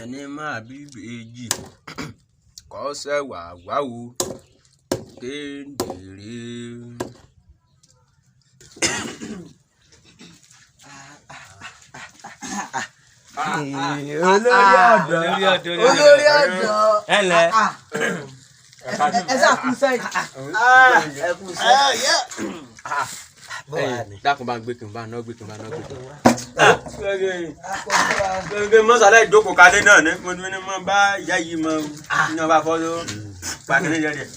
Ẹni máa bí ìbejì kọ́sẹ̀ wà wá o kéńdéré. Olórí ọ̀dọ́, Olórí ọ̀dọ́. Ẹ ǹlẹ́. Ẹ sá kú sẹ́yìn. Ẹ kú sẹ́yìn. Dákun, bá ń gbé kí n bá ná gbé kí n bá ná gbé kí n. Gbẹ̀ngẹ̀ mọ́sálá ìjókòó kalẹ̀ náà ní mo ní mo bá ìyá yìí mọ ní ọba fọ́ tó pàkínní jẹ́ díẹ̀.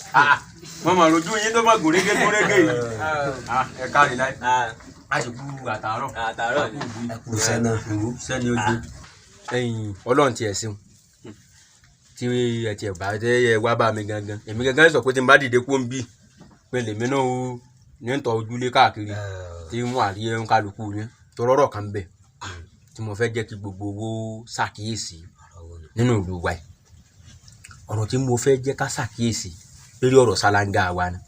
Mo mọ̀ rojú yín tó mọ̀ gúnrégé gúnrégé yìí. Ẹ kárí láì. A sì kú àtàárọ̀. Àtàárọ̀ ni. Ẹ kú iṣẹ́ náà. Sẹ́ni ojú. Ẹ̀yin Ọlọ́run tiẹ̀ ṣeun tí ẹ tiẹ̀ bá ẹ wá bá mi gangan. Èmi gangan sọ pé tí n bá dìde kó ń bì pé lèmi náà ó ní ń tọ́ ojúlé káàkiri tí wọ́n àrí ẹ̀hún kálukú yẹn tọrọrọ kan bẹ̀ tí mo fẹ́ jẹ́ kí gbogbo owó ṣàkíyèsí nínú ìlú wa yìí. Ọ̀rọ̀ tí mo fẹ́ jẹ́ ká ṣàkíyèsí lórí ọ̀rọ̀ ṣáláńgá wa ni,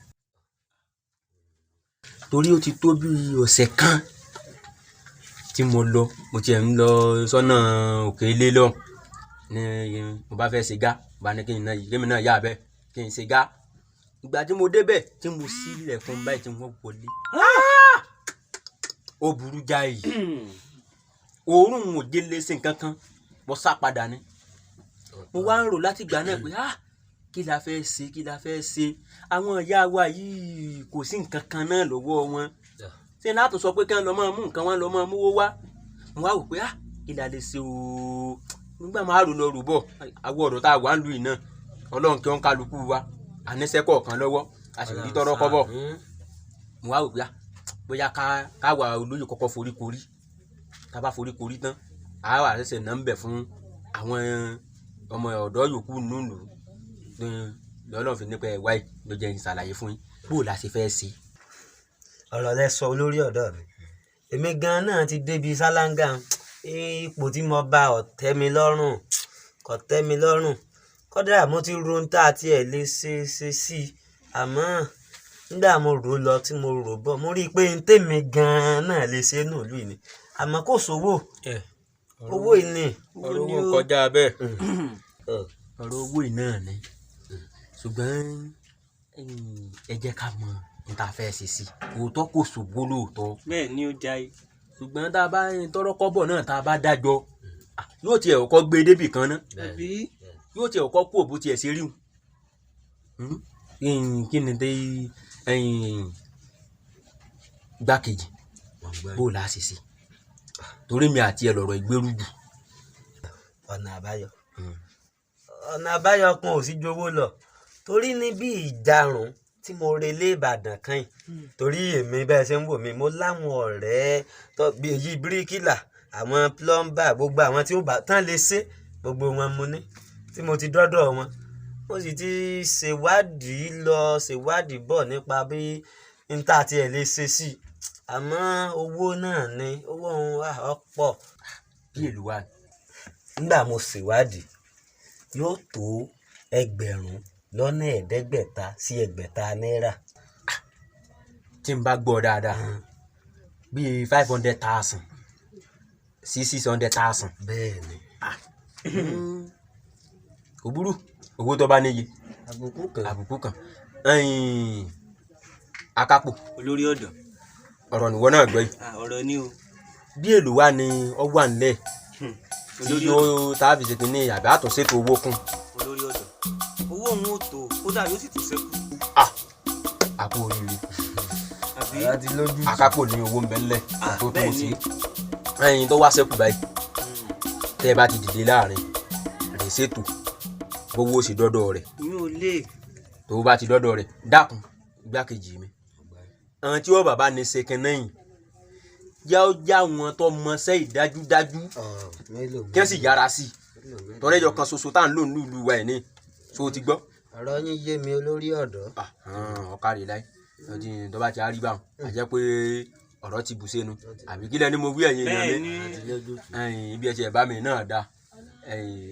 torí ó ti tó bí ọ̀sẹ̀ kan tí mo lọ, mo tiẹ̀ ń lọ sọ́nà òkè ilé lọ ní mo bá fẹ́ ṣe gá, bá ní kí n náà kémi náà yá bẹ́ẹ̀ kí n ṣe gá. Ìgbà tí mo débẹ̀ tí mo ṣí ilẹ̀kùn báyìí tí wọ́n wọlé, ó burú jáì, òórùn ò jẹ́ lè ṣe nǹkan kan, mo sá padà ni. Mo wá ń rò láti ìgbà náà pé, ah, kí la fẹ́ ṣe, kí la fẹ́ ṣe? Àwọn ìyá wa yìí, kò sí nǹkan kan náà lọ́wọ́ wọn. Ṣé láti sọ pé kí wọ́n lọ máa mú nǹkan, wọn lọ máa múwó wá? Mo wá wò pé, ah, kí la lè ṣe ooo? Nígbà máa rò lọ rò bọ̀, àwọn ọ̀dọ́ tá a wà ń lu iná, Ọlọ́run kí wọ́n kálukú wa àníṣe kọ̀ọ̀kan lọ́wọ́, a sì rí tọ́rọ́ kọ́bọ̀. Mo wá wò pé, ah, bóyá ká wà olóyè kọ́kọ́ forí korí. Tá a bá forí korí tán, a wà ṣẹ̀ṣẹ̀ náà ń bẹ̀ fún àwọn ọmọ ọ̀dọ́ yòókù nùnú lọ́lọ́run fi nípa ẹ̀ wáyé ló jẹ́ n ṣàlàyé fún yín bó la ṣe fẹ́ ṣe. Ọ̀rọ̀ lẹ sọ, olórí ọ̀dọ́ mi. Èmi gan náà ti débi ṣáláńgá. Ipò tí mo bá ọ̀ tẹ́ mi lọ́rùn, kò tẹ́ mi lọ́rùn. Kódà mo ti ro ohun tá a tiẹ̀ lè ṣe sí i, àmọ́ nígbà mo rò lọ tí mo rò bọ̀, mo rí i pé n tèmi gan náà lè ṣe nù lù ní, àmọ́ kò sówó, owó yìí ni. Ọ̀rọ̀ owó kọjá bẹ́ẹ̀, ọ̀rọ̀ owó yìí náà ni, ṣùgbọ́n ẹ jẹ́ ká mọ n ta fẹ́ ṣe sí i. Òótọ́, kò ṣògbó lóòótọ́. Bẹ́ẹ̀ ni ó jai. Ṣùgbọ́n tá a bá tọrọ kọ́bọ̀ náà, tá a bá dájọ́, yóò tiẹ̀ kọ́kọ́ gbé débì kan ná. Àbí? Yóò tiẹ̀ kọ́kọ́ kú òbó tiẹ̀ ṣe rí un. Kí ni dé gbákejì, bó o la ṣe ṣe? Torí mi àti ẹ lọ̀rọ̀ ìgbérú jù. Ọ̀nà àbáyọ, ọ̀nà àbáyọ kan ò sí ju owó lọ, torí ní bí ìjarun tí mo relé Ìbàdàn kan yìí, torí èmi bẹ́ẹ̀ ṣe ń wò mí, mo láwọn ọ̀rẹ́ tó bí èyí bíríkìlà, àwọn plumber, gbogbo àwọn tí ó bá tán lè ṣe, gbogbo wọn mo ní tí mo ti dọ́dọ̀ wọn. Mo sì ti ṣèwádìí lọ ṣèwádìí bọ̀ nípa bí n ta tiẹ̀ lè ṣe sí i, àmọ́ owó náà ni, owó òun wà ọ̀pọ̀. Bí èlò wa? Nígbà mo ṣèwádìí, yóò tó 5,500 sí 6,000 náírà. Tí n bá gbọ́ dáadáa, bíi 500,000 sí 600,000? Bẹ́ẹ̀ ni. Kò burú, owó tó bá níye. Àbùkù kan. Àbùkù kan. Akápò. Olórí ọ̀dọ́. Ọ̀rọ̀ nìwọ náà gbọ́ yìí. Ọ̀rọ̀ ni o. Bí èlò wa ni ọ wà nílẹ̀ tí Olórí yóò tá a fi ṣe kínní, àbí àtúnṣètò owó kún? Olórí ọ̀dọ́, owó òun ò tó, kódà yóò sì tún ṣẹ́kù. Àpò oríire. Àbí? Ọ̀rọ̀ ti lójú. Akápò ní owó ń bẹ ńlẹ̀ tó Bẹ́ẹ̀ sí ni. Ẹyin tó wá ṣẹ́kù báyìí, tẹ́ ẹ bá ti dìde láàrin rẹ̀, ṣètò gbowó sì dọ́dọ̀ rẹ̀. Mi ò lè. Tó bá ti dọ́dọ̀ rẹ̀, dákun, igbákejì mi, àwọn tí wọ́n bàbá ní ṣe kínní yìí, yá ó já wọn tó mọṣẹ́ ìdájúdájú, Mélòó? kí wọ́n sì yára sí i, tọ́lẹ́jọ kan ṣoṣo tá à ń lò nílùú wa ẹ̀ ní tó ti gbọ́. Ọ̀rọ̀ yín yé mi, olórí ọ̀dọ́. Ọ̀kadì láì ọtí tó bá ti á rí báwọn, àjẹ́ pé ọ̀rọ̀ ti bù sẹ́nu, àbí kílẹ̀ ni mo wí, ẹ̀yin èèyàn Bẹ́ẹ̀ mi? ni. Ẹ̀yin ibi ẹ̀ṣẹ̀ bá mi náà da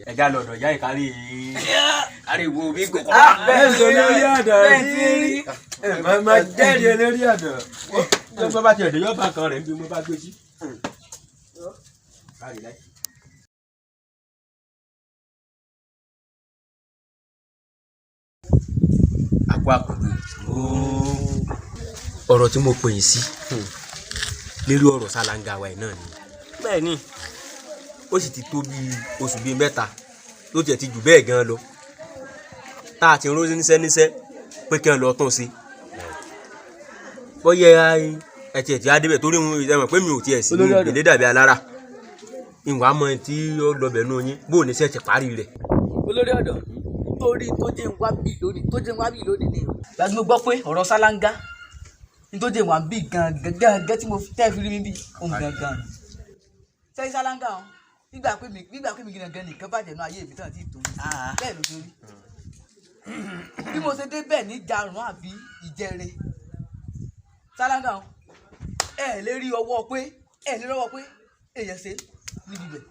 ẹ̀já lọ́dọ̀ ìyá ìkárí kárí wo bí kò. Bẹ́ẹ̀ ni, olórí ọ̀dọ́. Bẹ́ẹ̀ ti rí. Màmá jẹ́rìí, olórí ọ̀dọ́. Tó bá tiẹ̀ dé, yóò bá kan rẹ̀ níbi mo bá gbé sí. Kárí láì. Àpò àkùdù. Ọ̀rọ̀ tí mo pè yín sí lérí ọ̀rọ̀ ṣáláńgá wa yìí náà ni. Bẹ́ẹ̀ ni. Ó sì ti tó bí oṣù bíi 3 ló tiẹ̀ ti jù bẹ́ẹ̀ gan lọ tá a ti rán níṣẹ́ níṣẹ́ pé kí wọ́n lọ tún sí. Bóyá ẹ tiẹ̀ ti á débẹ̀ torí ẹ mọ̀ pé mi ò tiẹ̀ sí Olórí ọ̀dọ́. ìdílé dàbí alára ìwà mọ tí ó lọ bẹ̀ nù yín bó o níṣẹ́ ti parí rẹ̀. Olórí ọ̀dọ́, torí tó jẹ́ ń wá bì lónìí, tó jẹ́ ń wá bì lónìí ni o. Gbàgbé mo gbọ́ pé ọ̀rọ̀ ṣáláńgá ní tó jẹ́ ń wá bì gangan gangan tí mo tẹ́ fi rí mi bí òun gangan. Sẹ́yìn ṣáláńgá o, nígbà pé mi gangan nìkan bàjẹ́ náà ayé mi tán ti tó mi. Bẹ́ẹ̀ ló ṣe rí. Bí mo ṣe débẹ̀ ní jarun àbí ìjẹrin ṣáláńgá o, ẹ lè rí ọwọ́ pé ẹ lè rọ́wọ́ pé èèyàn ṣe níbi ibẹ̀.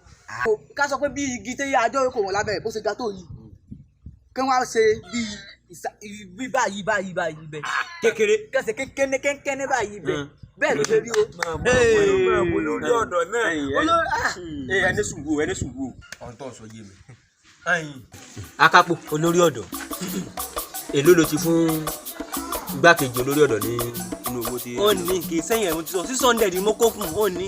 Ká sọ pé bí igi tẹ́yẹ àjọ kò wọ́n lábẹ́ bó ṣe ga tó yìí, kí wọ́n á ṣe bí báyìí báyìí báyìí bẹ́ẹ̀. Kékeré. Kẹsẹ̀ kékeré kékeré báyìí bẹ́ẹ̀ bẹ́ẹ̀ ló ṣe rí o. Olórí ọ̀dọ́ náà. Ẹni sùúrù, ẹni sùúrù. Ọ̀n tó sọ yé mi. Akápò. Olórí ọ̀dọ́. Èló ló ti fún igbákejì olórí ọ̀dọ́ ní inú owó tí. Ó ní kì í sẹ́yìn ẹ̀rù ti sọ 600 mo kó fún un ó ní.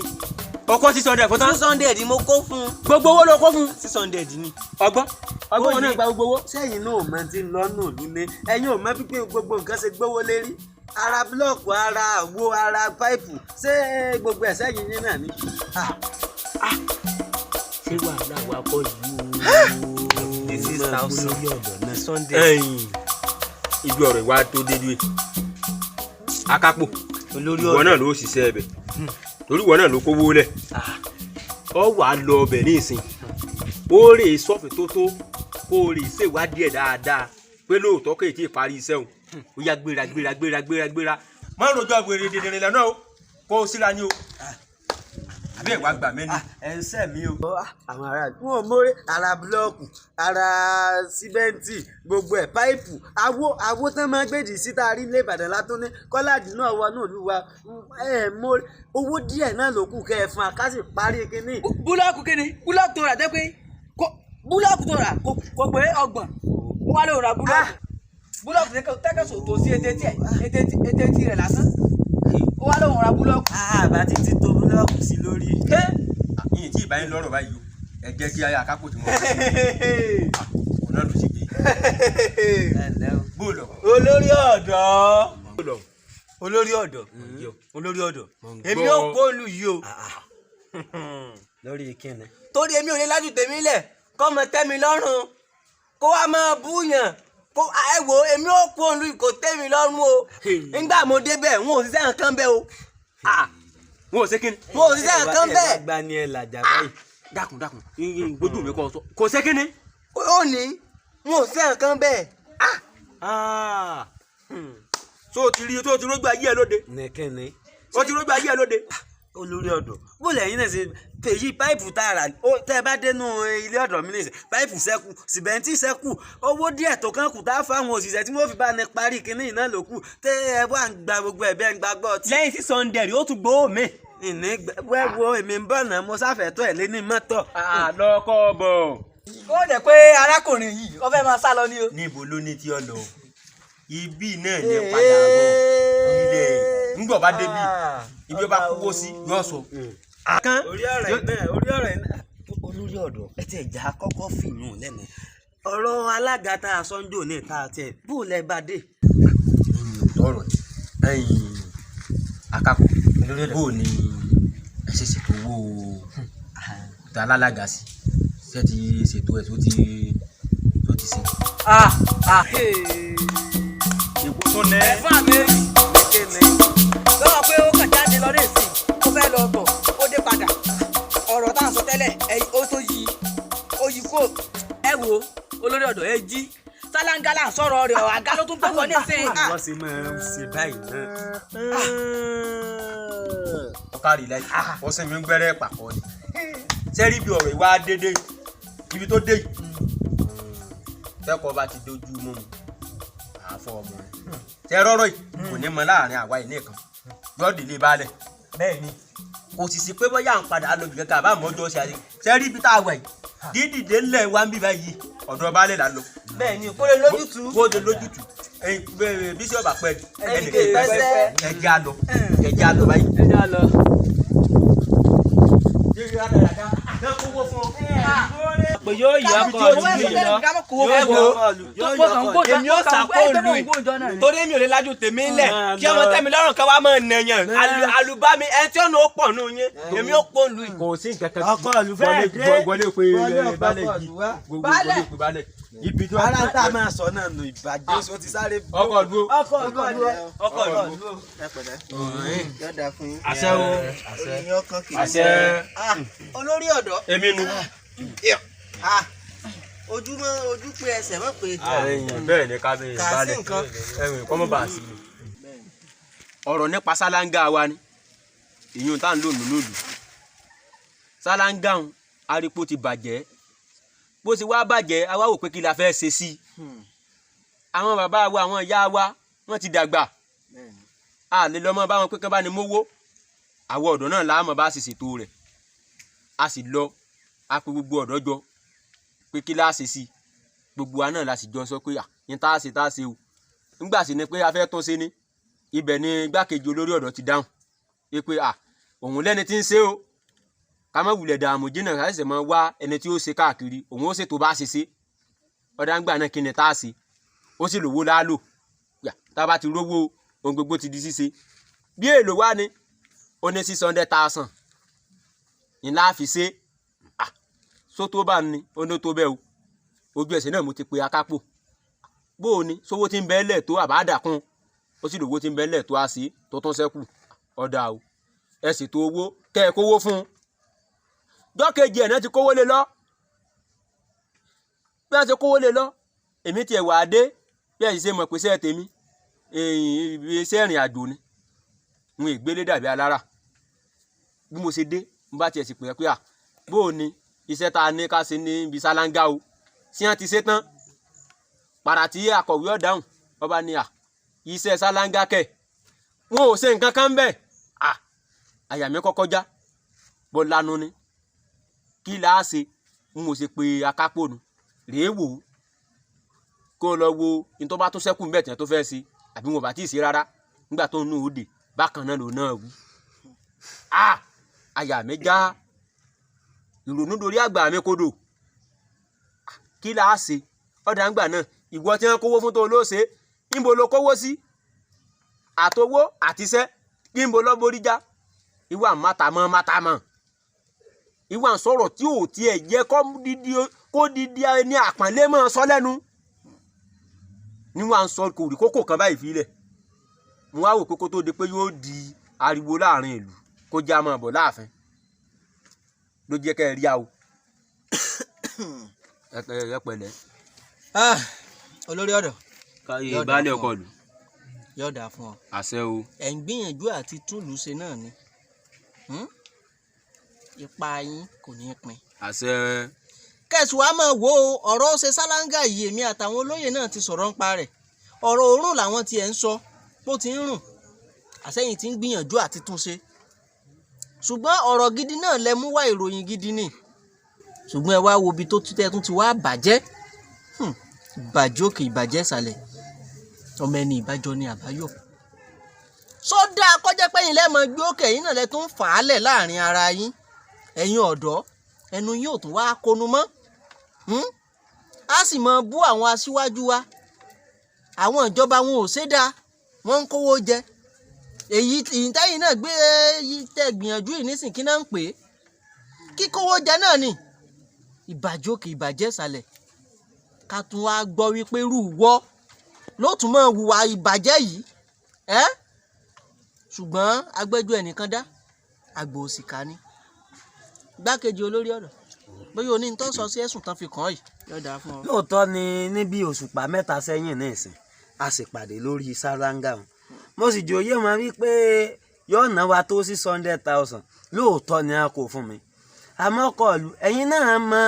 Ọkọ 600 fún tán. 600 mo kó fún un. Gbogbo owó ló kó fún. 600 ni. Ọgbọ́n ọgbọ́n wọn náà gba gbogbo owó. Sẹ́yìn náà ò mọ tí ń lọ́nà nílé, ẹ̀yin ò mọ pípé gbogbo nǹkan ṣe gbówó lérí, ara búlọ̀kù, ara àwo, ara páìpù, ṣé gbogbo ẹ̀ sẹ́yìn yín náà ni. Ṣé wàhálà wa kọ́ yìí o? 6,000. Olórí ọ̀dọ́ náà. 600. Ẹ̀yìn ibi ọ̀rọ̀ ìwà tó dé dúé. Akápò. Olórí Ìwọ ọ̀dọ́. náà ló ṣiṣẹ́ ẹbẹ̀ torí ìwọ náà ló kówó lẹ̀. Ọ wà á lọ ọbẹ̀ ní ìsìn, ó rè é sọ́ọ̀fì tó tó kó o rè é ṣèwádìí ẹ̀ dáadáa pé lóòótọ́ kéè tí ì parí iṣẹ́ òun. Ó yá, gbéra gbéra gbéra gbéra gbéra. Má rojọ́ wèrè dìndìnrín lẹ́nu o, kó o síra ní o, àbí ẹ̀ wá gbà mí ni. Ẹ ń sẹ́ mi o. Àwọn ará wọn ò mórè, ara búlọ́ọ̀kù, ara símẹ́ǹtì, gbogbo ẹ̀, páìpù, àwo àwo tán máa ń gbèdì síta rí ilé Ìbàdàn látún ní kọ́ládì náà wọnú ìlú wa. Ẹ mórè, owó díẹ̀ náà ló kù kẹ́ ẹ fún wa ká sì parí kínní. Búlọ́ọ̀kù kíni? Búlọ́ọ̀kù tó rà jẹ́ pé búlọ́ọ̀kù tó rà kò pé 30, ó wá lóun ra búlọ́ọ̀kù tẹ́kẹ̀sọ̀ tó sí ètè tí ètè tí rẹ̀ lásán, ó wá lóun ra búlọ́ọ̀kù. Àbá títí tó búlọ́ọ̀kù sí lórí. Yìnyín tí ìbáyín lọ́rọ̀ báyìí o, ẹ jẹ́ kí ayé Akápò tí mo rà ọ̀nà ló sì gbé bóòlù. Olórí ọ̀dọ́. Bóòlù. Olórí ọ̀dọ́. Olórí ọ̀dọ́. Èmi ò kó olú yìí o. Lórí kíni? Torí èmi ò lè lájú tèmi lẹ̀ kọ́mọ tẹ́ mi lọ́rùn kó wá máa búyàn kó ẹ wò ó, èmi ò kó olú yìí kò tẹ́ mi lọ́rùn o. Nígbà mo débẹ̀, wọn ò ṣiṣẹ́ nǹkan bẹ́ẹ̀ o. Wọn ò ṣe kíni. Wọn ò ṣiṣẹ́ nǹkan bẹ́ẹ̀. Ẹ wá gba ni ẹ làjà báyìí. Dákun dákun, gbójú mi kọ sọ kò ṣe kíni. Ó ní wọn ò ṣiṣẹ́ nǹkan bẹ́ẹ̀. Tó o ti rí, tó o ti rójú ayé ẹ lóde. Ní kíni? O ti rójú ayé ẹ lóde. Olórí ọ̀dọ́, bó lẹ́yìn náà ṣe èyí páìpù tá a rà ó, tẹ́ ẹ bá dénú ilé ọ̀dọ̀ mi nìyẹn, páìpù ṣẹ́kù, sìmẹ́ǹtì ṣẹ́kù, owó díẹ̀ tó kàn kù tá a fáwọn òṣìṣẹ́ tí wọ́n fi bá ní parí kínní iná ló kù tẹ́ ẹ wá ń gba gbogbo ẹ̀ bẹ́ẹ̀ ń gba gbọ́ tí. Lẹ́yìn 600 ó tún gbowó mi. Ìní wẹ́wọ́ èmi ń bọ̀ náà, mo sáfẹ́ tó ẹ̀ lé ní mọ́tò. Àlọ́kọ̀ bọ̀. Ó jẹ́ pé arákùnrin yìí ó fẹ́ máa sá lọ ní o. Níbo ló ní tí ọ lọ? Ibi náà ní padà bọ̀ ilé ńgbọ̀ bá débi ibi ó bá kúwó sí yóò sọ. Kan Orí ọ̀rọ̀ yìí náà, orí ọ̀rọ̀ yìí náà, olórí ọ̀dọ́, ẹ tẹ̀ já kọ́kọ́ fìyún lẹ́nu ọ̀rọ̀ alága tá a sọ́njò ní ìta àti ẹ̀ bó lẹ bá dé. Ọ̀rọ̀ ẹ̀yìn Akápò, bó ni ẹ ṣe ṣètò owó ta alága sí? Ṣe ti ṣètò ẹ̀ tó ti ṣe. Èkó tó nẹ́. Ẹ̀fọn àmì lọ́wọ́ pé ó kàn jáde lọ ní ìsìn, ó fẹ́ lọ tọ̀, ó dé padà, ọ̀rọ̀ tá à ń sọ tẹ́lẹ̀ ẹ ó tó yí ó yí kó. Ẹ wo olórí ọ̀dọ́, ẹ jí sálángá là ń sọ̀rọ̀ rẹ̀ ọ̀ àga ló tún gbọ́kọ̀ ní ìsìn. Wọ́n sì máa ń ṣe báyìí náà. Ọkàrí láì ọsẹ mi ń gbẹ́rẹ́ pàkọ́ ni sẹ́rí bí ọ̀rọ̀ ìwà dédé ibi tó dé yìí, tẹ́kọ̀ọ́ bá ti dojú mú mi àáfọ̀ ọmọ rẹ̀ tẹ́ rọ́rọ́ yìí kò ní mọ láàrin àwa yìí nìkan gbọ́dọ̀ lè balẹ̀. Bẹ́ẹ̀ ni. Kò sì sí pé bóyá à ń padà lọ bìkan kàbá àmọ́jọ́ ṣe àṣe sẹ́rí ibi tá a wà yìí dídìde ńlẹ̀ wa ń bí báyìí, ọ̀dọ̀ baálẹ̀ là ń lọ. Bẹ́ẹ̀ ni, kó lè lójútùú. Kó lè lójútùú. Bí sí ọba pẹ́ Ẹnì kì í pẹ́sẹ́. Ẹja lọ, ẹja lọ báyìí. Ẹja lọ. Pé yóò yọ ọkọ ìlú yìí lọ. Yóò Yóò yọ ọkọ ìlú. Èmi ó sàkó ìlú yìí torí mi ò lè lajú tèmi lẹ̀ kí ọmọ tẹ́mi lọ́rùn kan wá máa nàyàn àlùbami ẹni tí ọ̀nà ó pọ̀ nù yín, èmi ó pọ̀ ìlú yìí. Kò sí nǹkan kan. Ọkọ ìlú fẹ́ẹ̀ dé. Wọlé pé Wọlé ọkọ balẹ̀ ìlú yìí wá. wọlé pé balẹ̀ ibi tó. Ara tá a máa sọ náà nù ìbàjẹ́ oṣù ti sáré. Ọkọ ìlú. Ọkọ ìlú. Ọkọ ìlú. Ẹ pẹ̀lẹ́, yóò dáa fún yín. Àṣẹ o. Orí yín ọkàn kì í. Àṣẹ. Ah, olórí ọ̀dọ́. Èmi nu. Ah, ojú mọ́ ojú pé ẹsẹ̀ mọ́ pé. Bẹ́ẹ̀ ni kábíyèsí Kà sí balẹ̀ nǹkan. Ẹ̀wìn kọ́mọ́ bá a sí. Ọ̀rọ̀ nípa sálángà wa ni ìyún tá à ń lò nínú ìlú. Sálángà ń arípo ti bàjẹ́, bó ṣe wá bàjẹ́, a wá wò pé kí la fẹ́ ṣe sí i. Àwọn bàbá wa, àwọn ìyá wa, wọ́n ti dàgbà, a lè lọ́mọ bá wọn pé kán bá ní mówó. Àwọn ọ̀dọ́ náà láàmú bá sì ṣètò rẹ̀. A sì lọ, a pe gbogbo ọ̀dọ́ jọ pé kí la ṣe sí i. Gbogbo wa náà la sì jọ sọ pé à ní tá a ṣe, tá a ṣe o. Nígbà sì ni pé a fẹ́ tún ṣe ni ibẹ̀ ni igbákejì olórí ọ̀dọ́ ti dáhùn pé à òun lẹ́ni tí ń ṣe o, ká má wulẹ̀ dààmú jìnnà, ká ṣẹ̀ṣẹ̀ máa wá ẹni tí ó ṣe káàkiri, òun ó ṣètò bá ṣe ṣe. Ọ̀dà ń gbà náà, kí ni tá a ṣe? Ó sì lówó láálò yà, tá a bá ti rówó, ohun gbogbo ti di ṣíṣe. Bí èlò wá ni ó ní 600,000 ní láàfi ṣe. Ah, só tó bá ní ó ní tó bẹ́ẹ̀ o. Ojú ẹsẹ̀ náà mo ti pe akápò, bó o ní sówó tí ń bẹ́ẹ̀ lẹ̀ tó àbádàkùn. Ó sì lówó tí ń bẹ́ẹ̀ lẹ̀ tó a sí tó tún ṣẹ́kù. Ọ̀dà o, ẹ ṣètò owó kẹ́ ẹ kówó fún un. Jọ́kejì ẹ̀ náà ti kówó lé lọ. Bí wọ́n ṣe kówó lé lọ, èmi tiẹ̀ wà á dé. Bí ẹ̀ sì ṣe mọ̀ pé iṣẹ́ tèmi iṣẹ́ ìrìn àjò ni, n ò gbélé dàbí alára. Bí mo ṣe dé, mo bá tiẹ̀ sì pè é pé à bó o ní iṣẹ́ tá a ní ká ṣe ní ibi sálángá o, tí wọ́n ti ṣe tán. Padà tí akọ̀wé ọ̀dáhùn, ọba ní à iṣẹ́ sálángá kẹ̀, wọn ò ṣe nǹkan kan bẹ́ẹ̀. À àyà mi kọ́kọ́ já bọ́ lanu ni, kí là á ṣe? N ò ṣe pé akápò nu rèé wò ó, kó o lọ wo ní tó bá tún ṣẹ́kù ń bẹ̀ tí wọ́n tó fẹ́ ṣe, àbí wọn ò bá tí ì ṣe rárá. Nígbà tó ń nù ó dé bákan náà lòun náà wí. A àyà mi já, ìrònú dorí àgbà mi kodò. Kí là á ṣe? Ọ̀dà ńgbà náà, ìwọ tí wọ́n kówó fún tó ló ṣe, níbo ló kówó sí? Àtowó àtiṣẹ́, níbo lọ́ borí já? Ìwà mátamọ́ mátamọ́, ìwà ń sọ̀rọ̀ tí ò tiẹ̀ yẹ kó dídí ẹni àpọ́nlé mọ́ sọ lẹ́nu níwà ń sọ. Kò rí kókò kan báyìí fi lẹ̀. Mo wá wò pé kó tó di pé yóò di ariwo láàrin ìlú, kó já máa bọ̀ láàfin ló jẹ́ kẹ́ ẹ rí a o. Ẹ pẹ̀lẹ́. Ah, olórí ọ̀dọ́. Káyé Yóò dáa baálé fún ọ. ọkọ lù. Yóò dáa fún ọ. Àṣẹ o. Ẹ̀ ń gbìyànjú àti túlù ṣe náà ni. Ipa yín kò ní í pin. Àṣẹ. Kẹ̀sù wa máa wo ọ̀rọ̀ ṣe sálángà yìí, èmi àtàwọn olóyè náà ti sọ̀rọ̀ ńpa rẹ̀. Ọ̀rọ̀ òórùn làwọn tiẹ̀ ń sọ bó ti ń rùn, àsẹ́yìn ti ń gbìyànjú àti túnṣe. Ṣùgbọ́n ọ̀rọ̀ gidi náà lẹ mú wá, ìròyìn gidi ni. Ṣùgbọ́n ẹ wá wo ibi tó tẹ́ tún ti wá bàjẹ́. Ìbàjẹ́ òkè, ìbàjẹ́ ìsàlẹ̀, ọmọ ẹni ìbájọ ni àbáyọ. Sódà kọjá pẹ́yìn lẹ́mọ̀ gbé òkè yín náà lẹ tún fà á lẹ̀ láàrin ara yín. Ẹ̀yin ọ̀dọ́, ẹnu yín ò tún wá konu mọ́. A sì mọ bú àwọn aṣíwájú wa, àwọn ìjọba wọn ò ṣe dáa, wọ́n ń kówó jẹ. Èyí ìtẹ́yìn náà gbé tẹ gbìyànjú yìí nísìn, kí náà ń pè é? Kíkówó jẹ náà ni. Ìbàjẹ́ òkè, ìbàjẹ́ ìsàlẹ̀, ká tún wá gbọ́ wípé rú wọ́ ló tún mọ́ hùwà ìbàjẹ́ yìí ẹ́. Ṣùgbọ́n agbẹ́jọ́ ẹnìkan dá àgbò òsìkà ni. Igbákejì olórí ọ̀dọ́, bóyá o ní tó sọ sí ẹ̀sùn tán fi kàn án yìí. Yóò dáa fún ọ. Lóòótọ́ ni, níbi òṣùpá 3 sẹ́yìn ní ìsìn, a sì pàdé lórí sálángà wọn, mo sì jòyè wọn wípé yóò ná wa tó 600,000. Lóòótọ́ ni a kò fún mi, àmọ́ kọlù ẹ̀yin náà mọ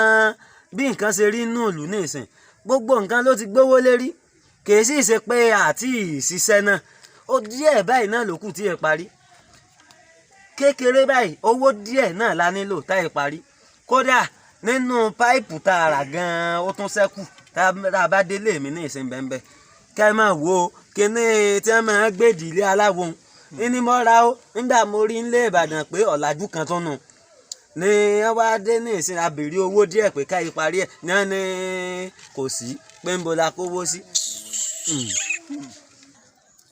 bí nǹkan ṣe rí nínú ìlú ní ìsìn. Gbogbo nǹkan ló ti gbówó lérí, kì í sì ṣe pé àti ìṣiṣẹ́ náà ó díẹ̀ báyìí náà ló kù tí ẹ parí kékeré báyìí. Owó díẹ̀ náà la nílò tá ẹ parí. Kódà nínú páìpù tá a rà gan-an, ó tún ṣẹ́kù. Tá a bá délé mi ní ìsìn bẹ́ẹ̀. Kẹ́ ẹ máa wo kíní tí wọ́n máa ń gbèdì ilé aláwo ní mo ra ó nígbà mo rí nílé Ìbàdàn pé ọ̀làjú kan tó nù ní wọ́n wá dé ní ìsìn abèrè owó díẹ̀ pé káyí parí ẹ̀ ní wọ́n ní kò sí pé ń bo la kówó sí.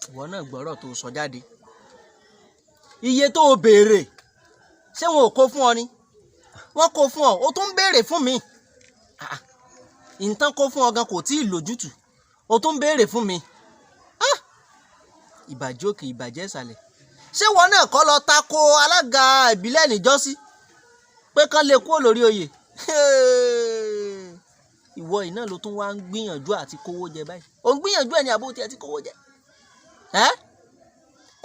Ìwọ náà gbọ́rọ̀ tó sọ jáde. Iye tó o béèrè, ṣé wọn ò kó fún ọ ni? Wọ́n kó fún ọ, o tún ń béèrè fún mi. Ah, ah. Nǹkan kó fún ọ gan kò tí ì lójútùú, o tún ń béèrè fún mi. Ah! Ìbàjẹ́ òkè, ìbàjẹ́ ìsàlẹ̀. Ṣé wọn náà kọ́ lọ tako alága ìbílẹ̀ níjọ́sí pé kán lè kúrò lórí oyè? Ìwọ yìí náà ló tún wá ń gbìyànjú àti kówó jẹ báyìí. Ò ń gbìyànjú ẹ̀ ní àbó tiẹ̀ ti kówó jẹ. Ẹ́,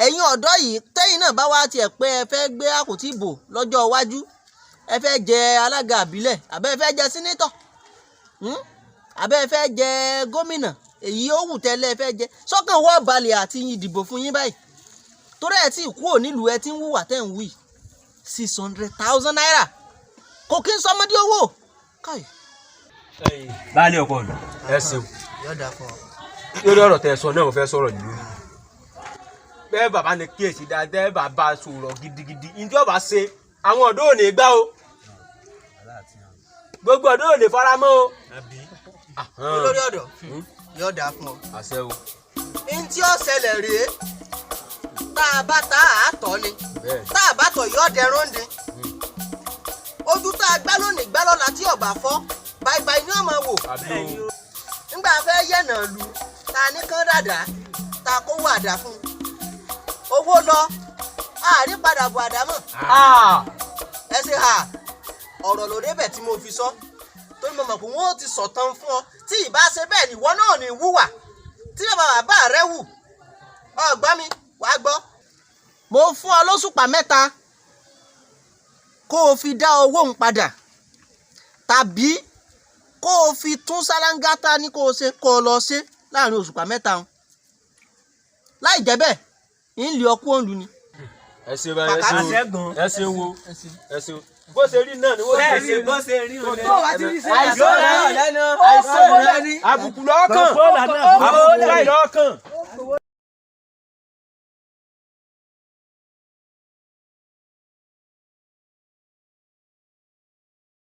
ẹ̀yin ọ̀dọ́ yìí, tẹ́yìn náà bá wá tiẹ̀ pé ẹ fẹ́ gbé àpótí ìbò lọ́jọ́ iwájú, ẹ fẹ́ jẹ alága àbílẹ̀, àbẹ́ ẹ fẹ́ jẹ senator, àbẹ́ ẹ fẹ́ jẹ gómìnà, èyí ó wù tẹ́lẹ̀ ẹ fẹ́ jẹ, sọ́kàn wọ́ balẹ̀ àti ìdìbò fún yín báyìí, torí ẹ tí kúrò nílùú ẹ ti ń wùwà tẹ́ ń wì. ₦600,000 kò kí ń sọmọdé owó káì. Baálé ọkọ mi, ẹ ṣeun. Yọ̀dà fún ọ. Lórí ọ̀rọ̀ tẹ́ ẹ sọ náà, mo fẹ́ sọ̀rọ̀ yìí lórí. Bẹ́ẹ̀ bàbá ni kíyèsí dáadáa, bàbá sọ̀rọ̀ gidigidi. Ǹjẹ́ ọba ṣe àwọn ọ̀dọ́ ò ní gbá o, gbogbo ọ̀dọ́ ò lè fara mọ́ o. Olórí ọ̀dọ́, yọ̀dà fún ọ. Àṣẹ o. N tí ó ṣẹlẹ̀ rèé, tá a bá ta àátọ́ ni, tá a bá tọ̀ yọ̀ dẹrùn dín. Ojú tá a gbá lónìí gbá lọ́la, tí ọ̀bà fọ́ báibái ní ọmọ wò. Ńgbà fẹ́ yẹ̀nà lu ta ní kán dàdá ta kó wà dà fún owó lọ àárín padà bọ̀ àdámọ̀. Ẹ ṣe hà ọ̀rọ̀ ló débẹ̀ tí mo fi sọ, torí mo mọ̀ pé wọ́n ó ti sọ̀tàn fún ọ. Tí ìbá ṣe bẹ́ẹ̀ ni ìwọ náà ní wúwà tí bàbá bàbá rẹ wù ọgbọ́n mi wàá gbọ́. Mo fún ọ lóṣùpá 3 kó o fi dá owó òun padà, tàbí kó o fi tún sálángátá ní kó o ṣe, kó o lọ ṣe láàrin òṣùpá 3 òun. Láì jẹ́ bẹ́ẹ̀, ń lé ọkú òǹlù ni. Ẹ ṣe báyìí, ẹ ṣe o, ẹ ṣe wo, ẹ ṣe o. Bó ṣe rí náà ni wọ́n ṣe ṣe. Bó ṣe rí òun. Tó o bá ti rí ṣe Àìsàn rẹ̀ rẹ̀ àìsàn rẹ̀ àbùkù lọ́kàn, àbùkù báyìí lọ́kàn.